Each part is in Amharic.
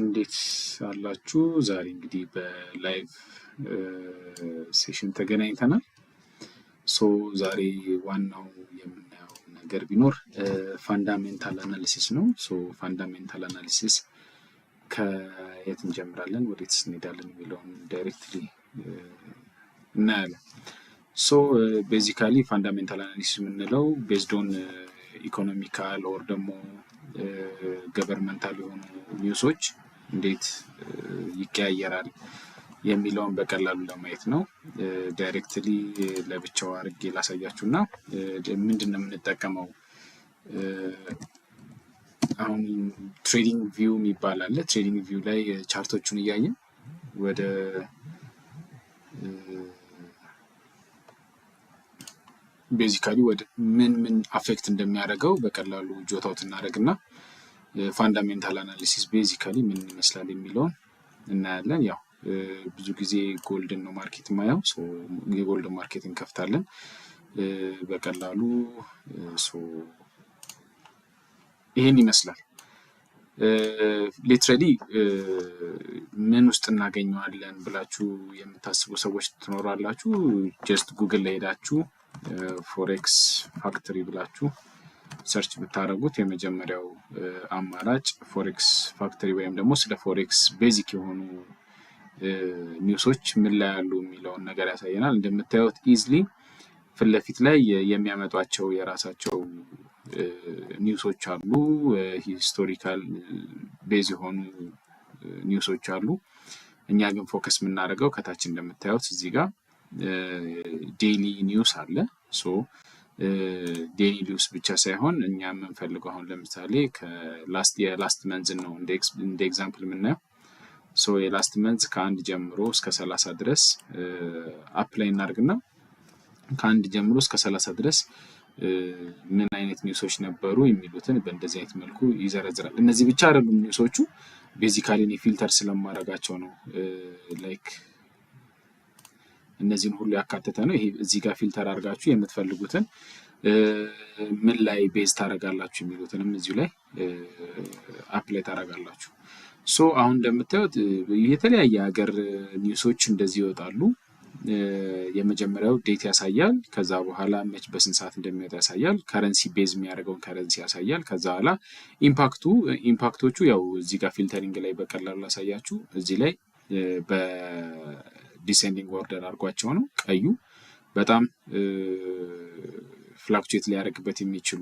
እንዴት አላችሁ? ዛሬ እንግዲህ በ live session ተገናኝተናል። So ዛሬ ዋናው የምናየው ነገር ቢኖር fundamental analysis ነው። So fundamental analysis ከየት እንጀምራለን፣ ወዴትስ እንሄዳለን የሚለውን directly እናያለን። So basically fundamental analysis የምንለው based on economical or ደግሞ governmental የሆኑ news ኦች እንዴት ይቀያየራል የሚለውን በቀላሉ ለማየት ነው። Directly ለብቻው አድርጌ ላሳያችሁ እና ምንድን ነው የምንጠቀመው? አሁን TradingView የሚባል አለ። TradingView ላይ chart ኦቹን እያየን ወደ basically ወደ ምን ምን affect እንደሚያደርገው በቀላሉ jot out እናደርግና fundamental analysis basically ምን ይመስላል የሚለውን እናያለን። ያው ብዙ ጊዜ gold ን ነው market የማየው፣ የ gold market እንከፍታለን በቀላሉ። ይሄን ይመስላል። Literally ምን ውስጥ እናገኘዋለን ብላችሁ የምታስቡ ሰዎች ትኖራላችሁ። Just Google ላይ ሄዳችሁ Forex Factory ብላችሁ search ብታደርጉት የመጀመሪያው አማራጭ Forex Factory ወይም ደግሞ ስለ forex basic የሆኑ news ኦች ምን ላይ ያሉ የሚለውን ነገር ያሳየናል። እንደምታዩት easily ፊት ለፊት ላይ የሚያመጧቸው የራሳቸው news ኦች አሉ። Historical base የሆኑ news ኦች አሉ። እኛ ግን focus የምናደርገው ከታች እንደምታዩት እዚህ ጋር daily news አለ። So daily news ብቻ ሳይሆን እኛ የምንፈልገው አሁን ለምሳሌ የ last month ን ነው እንደ example የምናየው። So የ last month ከ1 ጀምሮ እስከ 30 ድረስ apply እናድርግና ከ1 ጀምሮ እስከ 30 ድረስ ምን አይነት news ኦች ነበሩ የሚሉትን በእንደዚህ አይነት መልኩ ይዘረዝራል። እነዚህ ብቻ አይደሉም news ኦቹ፣ basically እኔ filter ስለማደርጋቸው ነው። Like እነዚህን ሁሉ ያካተተ ነው። ይሄ እዚህ ጋር filter አድርጋችሁ የምትፈልጉትን ምን ላይ base ታደርጋላችሁ የሚሉትንም እዚሁ ላይ apply ታደርጋላችሁ። So አሁን እንደምታዩት የተለያየ ሀገር news ኦች እንደዚህ ይወጣሉ። የመጀመሪያው date ያሳያል። ከዛ በኋላ መች በስንት ሰዓት እንደሚወጣ ያሳያል። Currency base የሚያደርገውን currency ያሳያል። ከዛ በኋላ impact ኦቹ ያው እዚህ ጋር filtering ላይ በቀላሉ ላሳያችሁ። እዚህ ላይ በ descending order አድርጓቸው ነው። ቀዩ በጣም fluctuate ሊያደርግበት የሚችሉ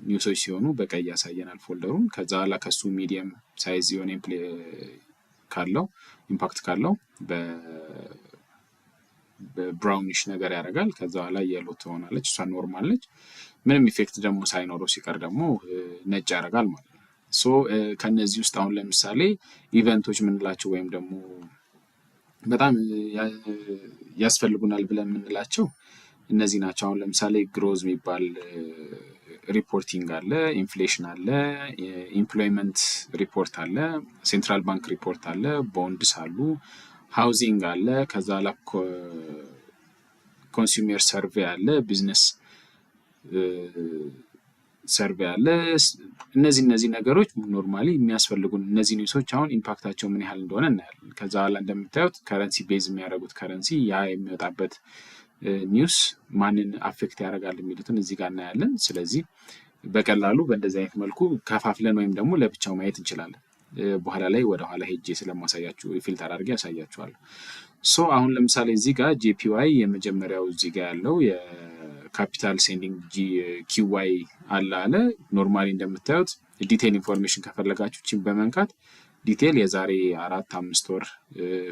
news ኦች ሲሆኑ በቀይ ያሳየናል folder ኡን። ከዛ በኋላ ከሱ medium size የሆነ ካለው impact ካለው በ brownish ነገር ያደርጋል። ከዛ በኋላ yellow ትሆናለች፣ እሷ normal ነች። ምንም effect ደግሞ ሳይኖረው ሲቀር ደግሞ ነጭ ያደርጋል ማለት ነው። So ከነዚህ ውስጥ አሁን ለምሳሌ event ኦች የምንላቸው ወይም ደግሞ በጣም ያስፈልጉናል ብለን የምንላቸው እነዚህ ናቸው። አሁን ለምሳሌ growth የሚባል reporting አለ፣ inflation አለ፣ employment report አለ፣ central bank report አለ፣ bonds አሉ፣ housing አለ፣ ከዛ ላ consumer survey አለ፣ business survey አለ። እነዚህ ነገሮች normally የሚያስፈልጉን እነዚህ news ኦች አሁን impact ኣቸው ምን ያህል እንደሆነ እናያለን። ከዛ በኋላ እንደምታዩት currency base የሚያደርጉት currency ያ የሚወጣበት news ማንን affect ያደርጋል የሚሉትን እዚህ ጋር እናያለን። ስለዚህ በቀላሉ በእንደዚህ አይነት መልኩ ከፋፍለን ወይም ደግሞ ለብቻው ማየት እንችላለን። በኋላ ላይ ወደ ኋላ ሄጄ ስለማሳያችሁ filter አድርጌ ያሳያችኋለሁ። So አሁን ለምሳሌ እዚህ ጋር JPY የመጀመሪያው እዚህ ጋር ያለው የ capital sending QY አለ። Normally እንደምታዩት detail information ከፈለጋችሁ ቺን በመንካት detail የዛሬ 4-5 ወር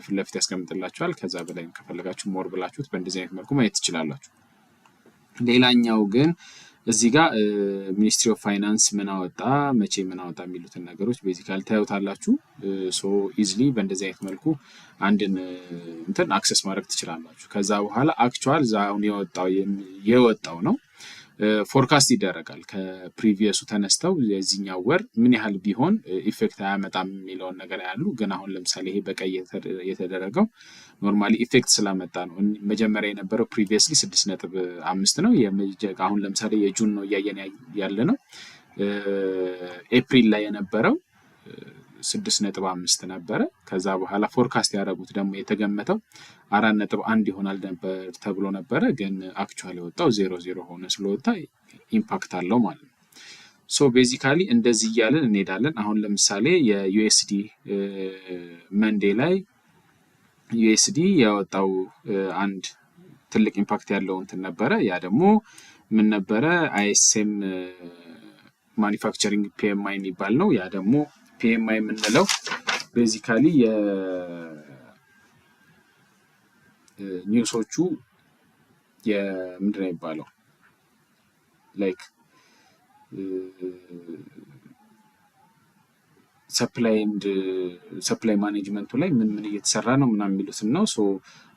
ፊት ለፊት ያስቀምጥላችኋል። ከዛ በላይም ከፈለጋችሁ more ብላችሁት በእንደዚህ አይነት መልኩ ማየት ትችላላችሁ። ሌላኛው ግን እዚህ ጋር Ministry of Finance ምን አወጣ፣ መቼ ምን አወጣ የሚሉትን ነገሮች basically ታዩታላችሁ። So easily በእንደዚህ አይነት መልኩ አንድን እንትን access ማድረግ ትችላላችሁ። ከዛ በኋላ actual አሁን የወጣው ነው forecast ይደረጋል። ከ previous ኡ ተነስተው የዚህኛው ወር ምን ያህል ቢሆን effect አያመጣም የሚለውን ነገር ያሉ። ግን አሁን ለምሳሌ ይሄ በቀይ የተደረገው normally effect ስላመጣ ነው። መጀመሪያ የነበረው previously 6.5 ነው። አሁን ለምሳሌ የ June ነው እያየን ያለ ነው። ኤፕሪል ላይ የነበረው 6.5 ነበረ። ከዛ በኋላ forecast ያደረጉት ደግሞ የተገመተው 4.1 ይሆናል ነበር ተብሎ ነበረ። ግን actually የወጣው 0.0 ሆነ ስለወጣ impact አለው ማለት ነው። So basically እንደዚህ እያልን እንሄዳለን። አሁን ለምሳሌ የ USD Monday ላይ USD ያወጣው አንድ ትልቅ impact ያለው እንትን ነበረ። ያ ደግሞ ምን ነበረ? ISM manufacturing PMI የሚባል ነው። ያ ደግሞ PMI የምንለው basically የ newsኦቹ የምንድን ነው የሚባለው፣ like supply and supply managementኡ ላይ ምን ምን እየተሰራ ነው ምናምን የሚሉትን ነው። So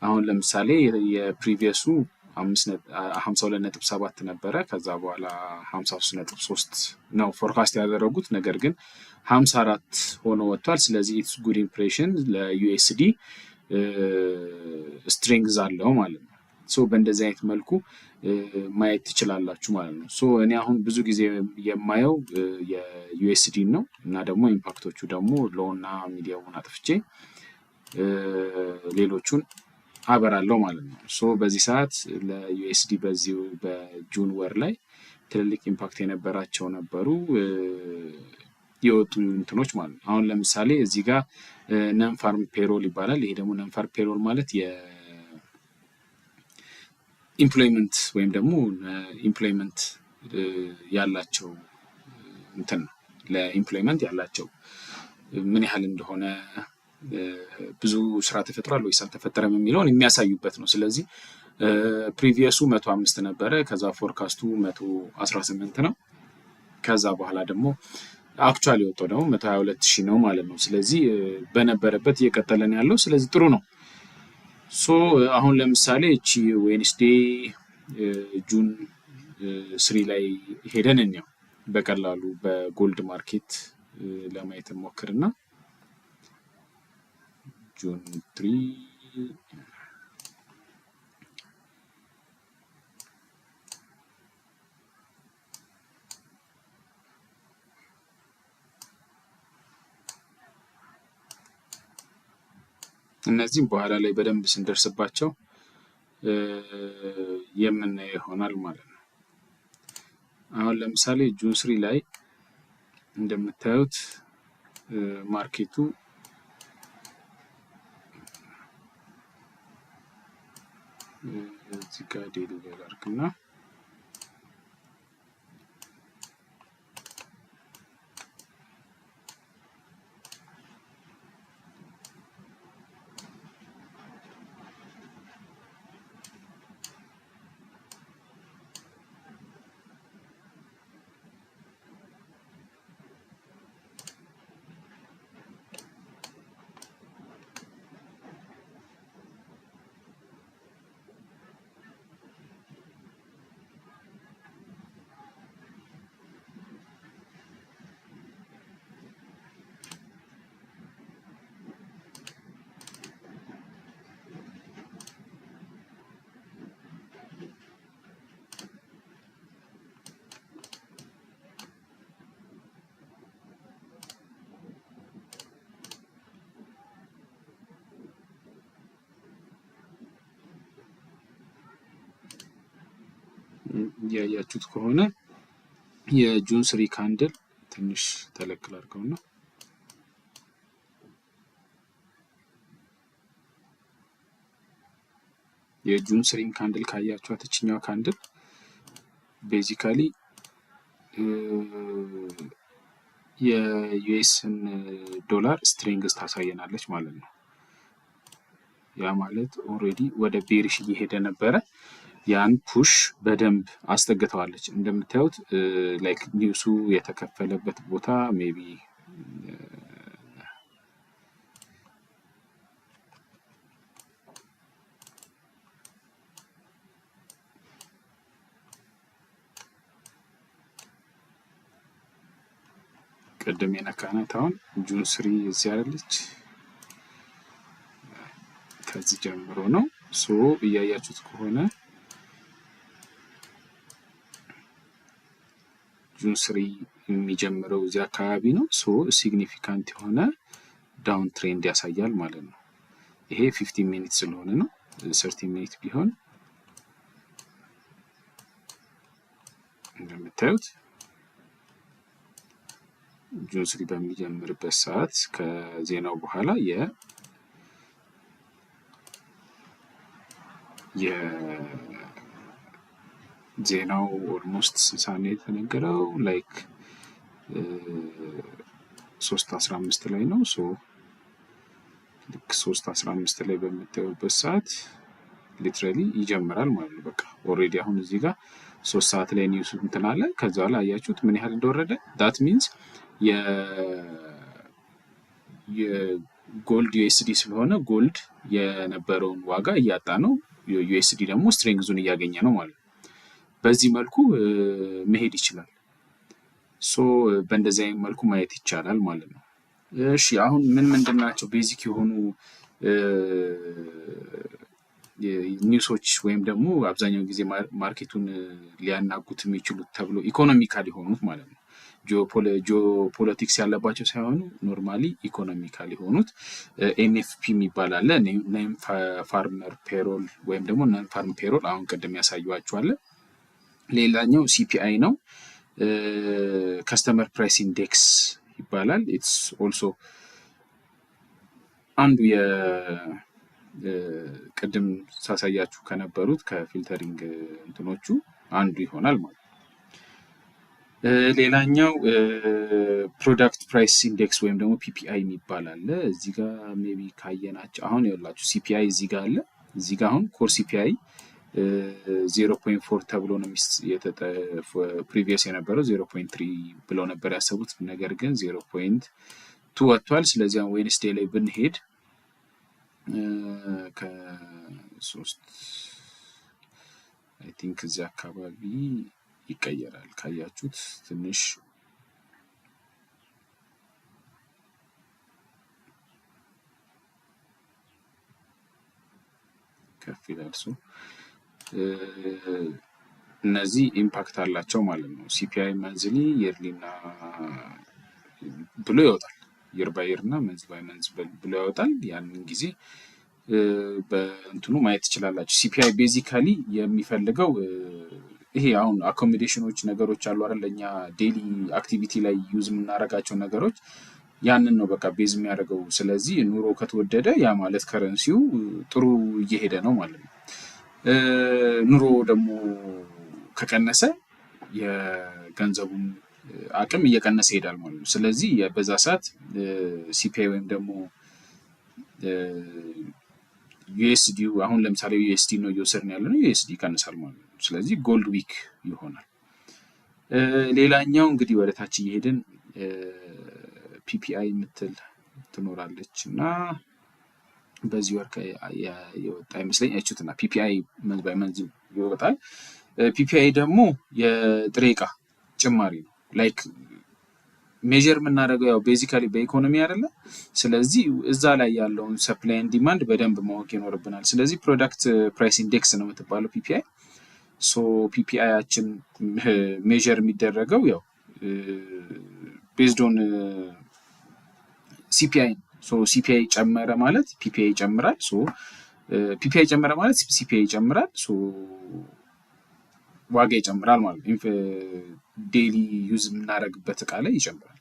አሁን ለምሳሌ የ previousኡ 52.7 ነበረ። ከዛ በኋላ 53.3 ነው forecast ያደረጉት። ነገር ግን 54 ሆኖ ወጥቷል። ስለዚህ it's good impression ለ USD strength አለው ማለት ነው። So በእንደዚህ አይነት መልኩ ማየት ትችላላችሁ ማለት ነው። So እኔ አሁን ብዙ ጊዜ የማየው የ USD ነው እና ደግሞ impactኦቹ ደግሞ lowና mediumኡን አጥፍቼ ሌሎቹን አበራለሁ ማለት ነው። So በዚህ ሰዓት ለ USD በዚሁ በ June ወር ላይ ትልልቅ impact የነበራቸው ነበሩ የወጡ እንትኖች ማለት ነው። አሁን ለምሳሌ እዚህ ጋር non-farm payroll ይባላል። ይሄ ደግሞ non-farm payroll ማለት የ employment ወይም ደግሞ employment ያላቸው እንትን ነው። ለ employment ያላቸው ምን ያህል እንደሆነ፣ ብዙ ስራ ተፈጥሯል ወይስ አልተፈጠረም የሚለውን የሚያሳዩበት ነው። ስለዚህ previousኡ 105 ነበረ። ከዛ forecastኡ 118 ነው። ከዛ በኋላ ደግሞ actually የወጣው ደግሞ 122,000 ነው ማለት ነው። ስለዚህ በነበረበት እየቀጠለ ነው ያለው። ስለዚህ ጥሩ ነው። So አሁን ለምሳሌ እቺ Wednesday June 3 ላይ ሄደን እንየው። በቀላሉ በ gold market ለማየት እንሞክርና June 3 እነዚህም በኋላ ላይ በደንብ ስንደርስባቸው የምናየው ይሆናል ማለት ነው። አሁን ለምሳሌ June 3 ላይ እንደምታዩት marketኡ እዚህ ጋር daily ላይ ላድርግና እያያችሁት ከሆነ የ June 3 candle ትንሽ ተለቅ ላድርገውና የ June 3ን candle ካያችኋት እችኛዋ candle basically የ USን ዶላር strength ታሳየናለች ማለት ነው። ያ ማለት already ወደ bearish እየሄደ ነበረ። ያን push በደንብ አስጠግተዋለች። እንደምታዩት like newsኡ የተከፈለበት ቦታ maybe ቅድም የነካናት አሁን June 3 እዚህ አይደለች፣ ከዚህ ጀምሮ ነው። So እያያችሁት ከሆነ June 3 የሚጀምረው እዚህ አካባቢ ነው። So significant የሆነ downtrend ያሳያል ማለት ነው። ይሄ 15 minute ስለሆነ ነው። 30 minute ቢሆን እንደምታዩት June 3 በሚጀምርበት ሰዓት ከዜናው በኋላ የዜናው almost ስንት ሰዓት ነው የተነገረው? Like 3:15 ላይ ነው። So ልክ 3:15 ላይ በምታዩበት ሰዓት literally ይጀምራል ማለት ነው። በቃ already አሁን እዚህ ጋር 3 ሰዓት ላይ news እንትን አለ። ከዛ ላይ አያችሁት ምን ያህል እንደወረደ። That means የ gold USD ስለሆነ gold የነበረውን ዋጋ እያጣ ነው። USD ደግሞ strength ኡን እያገኘ ነው ማለት ነው። በዚህ መልኩ መሄድ ይችላል። So በእንደዚህ አይነት መልኩ ማየት ይቻላል ማለት ነው። እሺ፣ አሁን ምን ምንድን ናቸው basic የሆኑ news ኦች ወይም ደግሞ አብዛኛውን ጊዜ market ኡን ሊያናጉት የሚችሉት ተብሎ economical የሆኑት ማለት ነው። ጂኦፖለቲክስ ያለባቸው ሳይሆኑ normally economical የሆኑት NFP የሚባል አለ። Non farmer payroll ወይም ደግሞ non farm payroll አሁን ቅድም ያሳየኋችሁ። ሌላኛው CPI ነው። Customer price index ይባላል። It's also አንዱ ቅድም ሳሳያችሁ ከነበሩት ከ filtering እንትኖቹ አንዱ ይሆናል ማለት ነው። ሌላኛው product price index ወይም ደግሞ PPI የሚባል አለ። እዚህ ጋር maybe ካየናቸው አሁን ያላችሁ CPI እዚህ ጋር አለ። እዚህ ጋር አሁን core CPI 0.4 ተብሎ ነው፣ previous የነበረው 0.3 ብለው ነበር ያሰቡት። ነገር ግን 0.2 ወጥቷል። ስለዚህ አሁን Wednesday ላይ ብንሄድ ከሶስት I think እዚህ አካባቢ ይቀየራል። ካያችሁት ትንሽ ከፍ ይላል። So እነዚህ impact አላቸው ማለት ነው። CPI monthly፣ yearly እና ብሎ ይወጣል። Year by year እና month by month ብሎ ያወጣል። ያንን ጊዜ በእንትኑ ማየት ትችላላችሁ። CPI basically የሚፈልገው ይሄ አሁን accommodation ኦች ነገሮች አሉ አይደል? እኛ daily activity ላይ use የምናደርጋቸው ነገሮች ያንን ነው በቃ base የሚያደርገው። ስለዚህ ኑሮ ከተወደደ ያ ማለት currency ው ጥሩ እየሄደ ነው ማለት ነው። ኑሮ ደግሞ ከቀነሰ የገንዘቡን አቅም እየቀነሰ ይሄዳል ማለት ነው። ስለዚህ በዛ ሰዓት CPI ወይም ደግሞ USD አሁን ለምሳሌ USD ነው እየወሰድን ያለ ነው፣ USD ይቀንሳል ማለት ነው። ስለዚህ gold weak ይሆናል። ሌላኛው እንግዲህ ወደ ታች እየሄድን PPI የምትል ትኖራለች እና በዚህ ወር የወጣ ይመስለኝ አይቹትና PPI month by month ይወጣል። PPI ደግሞ የጥሬ ዕቃ ጭማሪ ነው። Like measure የምናደርገው ያው basically በኢኮኖሚ አይደለ። ስለዚህ እዛ ላይ ያለውን supply and demand በደንብ ማወቅ ይኖርብናል። ስለዚህ product price index ነው የምትባለው PPI። So PPI ያችን measure የሚደረገው ያው based on CPI ነው። So CPI ጨመረ ማለት PPI ይጨምራል። So PPI ጨመረ ማለት CPI ይጨምራል። So ዋጋ ይጨምራል ማለት ነው። Daily use የምናደርግበት እቃ ላይ ይጨምራል።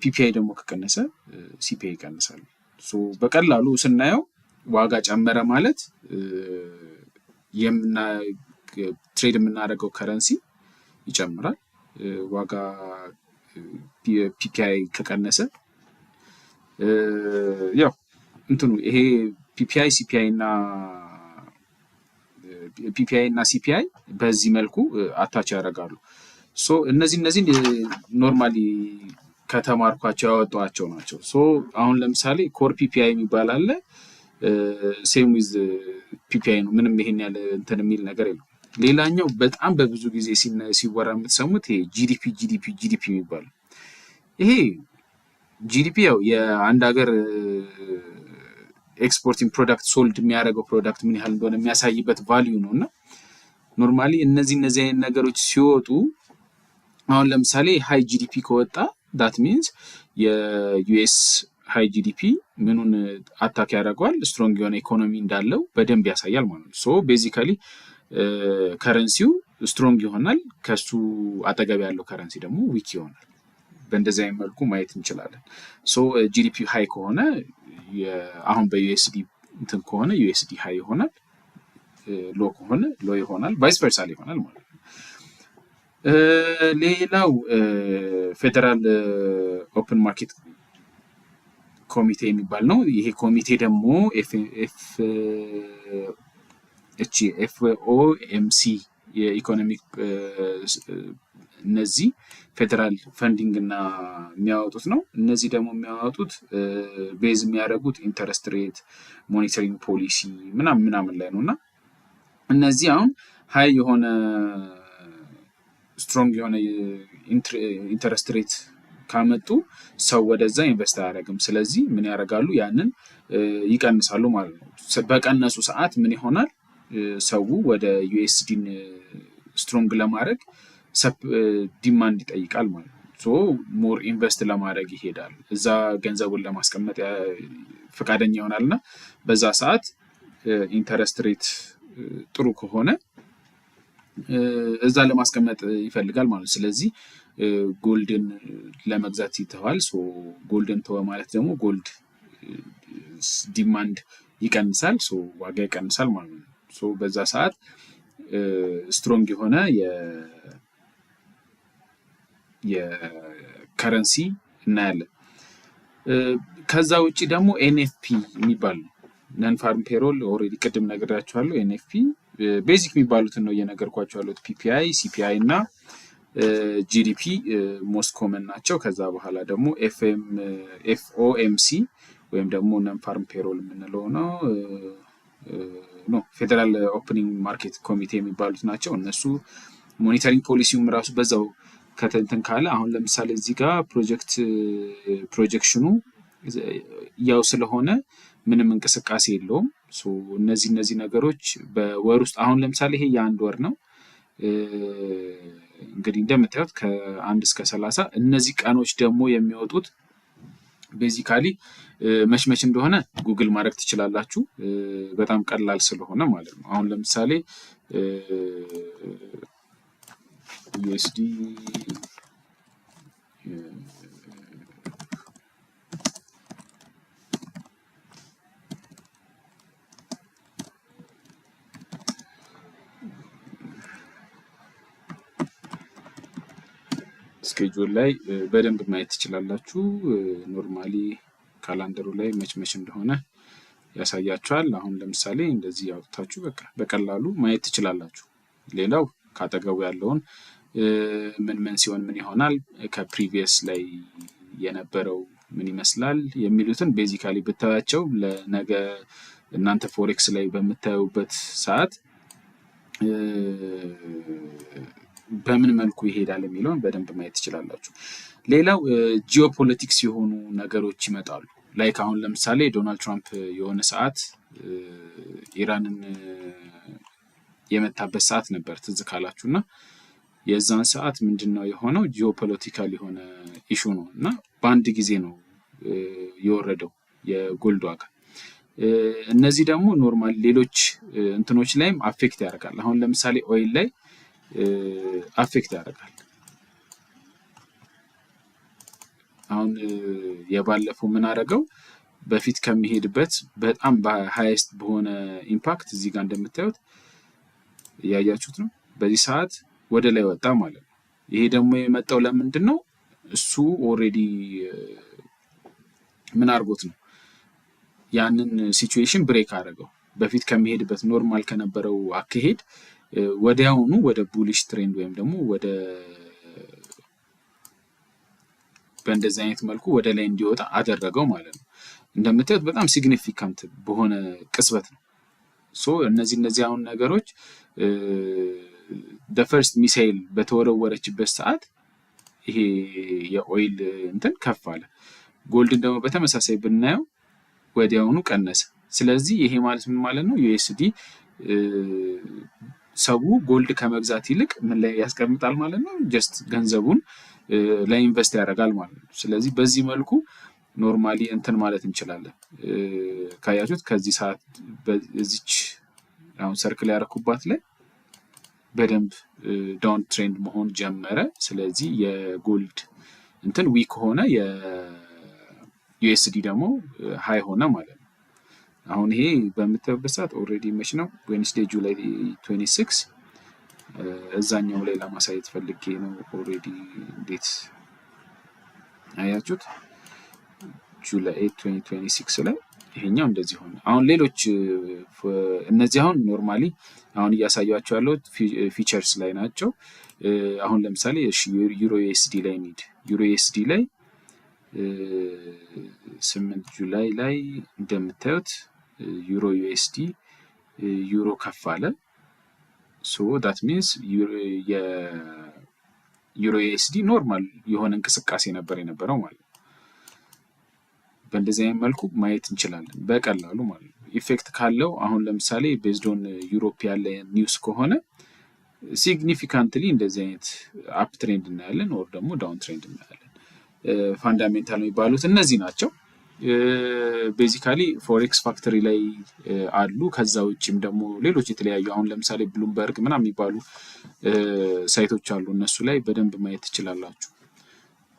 PPI ደግሞ ከቀነሰ CPI ይቀንሳል። So በቀላሉ ስናየው ዋጋ ጨመረ ማለት trade የምናደርገው currency ይጨምራል። ዋጋ PPI ከቀነሰ ያው እንትኑ ይሄ PPI CPI እና PPI እና CPI በዚህ መልኩ attach ያደርጋሉ። So እነዚህ normally ከተማርኳቸው ያወጧቸው ናቸው። So አሁን ለምሳሌ core PPI የሚባል አለ። Same with PPI ነው። ምንም ይሄን ያለ እንትን የሚል ነገር የለም። ሌላኛው በጣም በብዙ ጊዜ ሲወራ የምትሰሙት ይሄ GDP GDP GDP የሚባለው፣ ይሄ GDP ያው የአንድ ሀገር exporting product sold የሚያደርገው product ምን ያህል እንደሆነ የሚያሳይበት value ነው። እና normally እነዚህ አይነት ነገሮች ሲወጡ አሁን ለምሳሌ high GDP ከወጣ that means የ US high GDP ምኑን attack ያደርገዋል? Strong የሆነ ኢኮኖሚ እንዳለው በደንብ ያሳያል ማለት ነው። So basically currency ው strong ይሆናል፣ ከሱ አጠገብ ያለው currency ደግሞ weak ይሆናል። በእንደዚህ አይነት መልኩ ማየት እንችላለን። So GDP high ከሆነ፣ አሁን በ USD እንትን ከሆነ USD high ይሆናል፣ low ከሆነ low ይሆናል፣ vice versa ይሆናል ማለት ነው። ሌላው Federal Open Market Committee የሚባል ነው። ይሄ ኮሚቴ ደግሞ F እቺ FOMC የ economic እነዚህ federal funding እና የሚያወጡት ነው። እነዚህ ደግሞ የሚያወጡት base የሚያደርጉት interest rate፣ monitoring policy ምናምን ምናምን ላይ ነው። እና እነዚህ አሁን high የሆነ strong የሆነ interest rate ካመጡ ሰው ወደዛ invest አያደርግም። ስለዚህ ምን ያደርጋሉ? ያንን ይቀንሳሉ ማለት ነው። በቀነሱ ሰዓት ምን ይሆናል? ሰው ወደ USD ን strong ለማድረግ demand ይጠይቃል ማለት ነው። So more invest ለማድረግ ይሄዳል። እዛ ገንዘቡን ለማስቀመጥ ፈቃደኛ ይሆናል። እና በዛ ሰዓት interest rate ጥሩ ከሆነ እዛ ለማስቀመጥ ይፈልጋል ማለት ነው። ስለዚህ gold ን ለመግዛት ይተዋል። So gold ን ተወ ማለት ደግሞ gold demand ይቀንሳል፣ so ዋጋ ይቀንሳል ማለት ነው። So በዛ ሰዓት strong የሆነ የ currency እናያለን። ከዛ ውጭ ደግሞ NFP የሚባል ነው። Non farm payroll already ቅድም ነግሬያችኋለሁ። NFP basic የሚባሉትን ነው እየነገርኳችሁ ያለሁት። PPI፣ CPI እና GDP most common ናቸው። ከዛ በኋላ ደግሞ FM FOMC ወይም ደግሞ non farm payroll የምንለው ነው፣ no፣ Federal Opening Market Committee የሚባሉት ናቸው። እነሱ monitoring policy ውም ራሱ በዛው ከተንትን ካለ፣ አሁን ለምሳሌ እዚህ ጋር projection ኑ ያው ስለሆነ ምንም እንቅስቃሴ የለውም። እነዚህ ነገሮች በወር ውስጥ፣ አሁን ለምሳሌ ይሄ የአንድ ወር ነው። እንግዲህ እንደምታዩት ከ1 እስከ 30 እነዚህ ቀኖች ደግሞ የሚወጡት basically መች መች እንደሆነ ጉግል ማድረግ ትችላላችሁ። በጣም ቀላል ስለሆነ ማለት ነው። አሁን ለምሳሌ USD schedule ላይ በደንብ ማየት ትችላላችሁ። Normally calendar ኡ ላይ መች መች እንደሆነ ያሳያችኋል። አሁን ለምሳሌ እንደዚህ አውጥታችሁ በቃ በቀላሉ ማየት ትችላላችሁ። ሌላው ካጠገቡ ያለውን ምን ምን ሲሆን ምን ይሆናል፣ ከ previous ላይ የነበረው ምን ይመስላል የሚሉትን basically ብታያቸው ለነገ እናንተ forex ላይ በምታዩበት ሰዓት በምን መልኩ ይሄዳል የሚለውን በደንብ ማየት ትችላላችሁ። ሌላው ጂኦፖለቲክስ የሆኑ ነገሮች ይመጣሉ። Like አሁን ለምሳሌ ዶናልድ ትራምፕ የሆነ ሰዓት ኢራንን የመታበት ሰዓት ነበር ትዝ ካላችሁ። እና የዛን ሰዓት ምንድን ነው የሆነው? Geopolitical የሆነ issue ነው እና በአንድ ጊዜ ነው የወረደው የ gold ዋጋ። እነዚህ ደግሞ normal ሌሎች እንትኖች ላይም affect ያደርጋል። አሁን ለምሳሌ oil ላይ affect ያደርጋል። አሁን የባለፈው ምን አደረገው? በፊት ከሚሄድበት በጣም በ highest በሆነ impact እዚህ ጋር እንደምታዩት እያያችሁት ነው። በዚህ ሰዓት ወደ ላይ ወጣ ማለት ነው። ይሄ ደግሞ የመጣው ለምንድን ነው? እሱ already ምን አድርጎት ነው? ያንን situation break አደረገው። በፊት ከሚሄድበት normal ከነበረው አካሄድ ወዲያውኑ ወደ bullish trend ወይም ደግሞ ወደ በእንደዚህ አይነት መልኩ ወደ ላይ እንዲወጣ አደረገው ማለት ነው። እንደምታዩት በጣም significant በሆነ ቅጽበት ነው። So እነዚህ አሁን ነገሮች first missile በተወረወረችበት ሰዓት ይሄ የ oil እንትን ከፍ አለ። Gold ን ደግሞ በተመሳሳይ ብናየው ወዲያውኑ ቀነሰ። ስለዚህ ይሄ ማለት ምን ማለት ነው? USD ሰው gold ከመግዛት ይልቅ ምን ላይ ያስቀምጣል ማለት ነው? Just ገንዘቡን ላይ invest ያደርጋል ማለት ነው። ስለዚህ በዚህ መልኩ normally እንትን ማለት እንችላለን። ካያችሁት ከዚህ ሰዓት እዚች አሁን circle ያደረኩባት ላይ በደንብ downtrend መሆን ጀመረ። ስለዚህ የ gold እንትን weak ሆነ፣ የ USD ደግሞ high ሆነ ማለት ነው። አሁን ይሄ በምታዩበት ሰዓት already መች ነው? Wednesday, July 26። እዛኛው ላይ ለማሳየት ፈልጌ ነው። Already እንዴት አያችሁት? July 8 2026 ላይ ይሄኛው እንደዚህ ሆነ። አሁን ሌሎች እነዚህ አሁን normally አሁን እያሳያቸው ያለሁት futures ላይ ናቸው። አሁን ለምሳሌ Euro USD ላይ እንሂድ። Euro USD ላይ 8 July ላይ እንደምታዩት Euro USD ዩሮ ከፍ አለ። So that means የ Euro USD normal የሆነ እንቅስቃሴ ነበር የነበረው ማለት ነው። በእንደዚህ አይነት መልኩ ማየት እንችላለን በቀላሉ ማለት ነው። Effect ካለው አሁን ለምሳሌ based on Europe ያለ news ከሆነ significantly እንደዚህ አይነት uptrend እናያለን፣ or ደግሞ downtrend እናያለን። Fundamental የሚባሉት እነዚህ ናቸው። Basically Forex Factory ላይ አሉ። ከዛ ውጭም ደግሞ ሌሎች የተለያዩ አሁን ለምሳሌ Bloomberg ምናምን የሚባሉ site ኦች አሉ። እነሱ ላይ በደንብ ማየት ትችላላችሁ።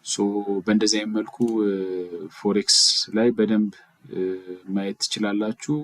So በእንደዚህ አይነት መልኩ forex ላይ በደንብ ማየት ትችላላችሁ።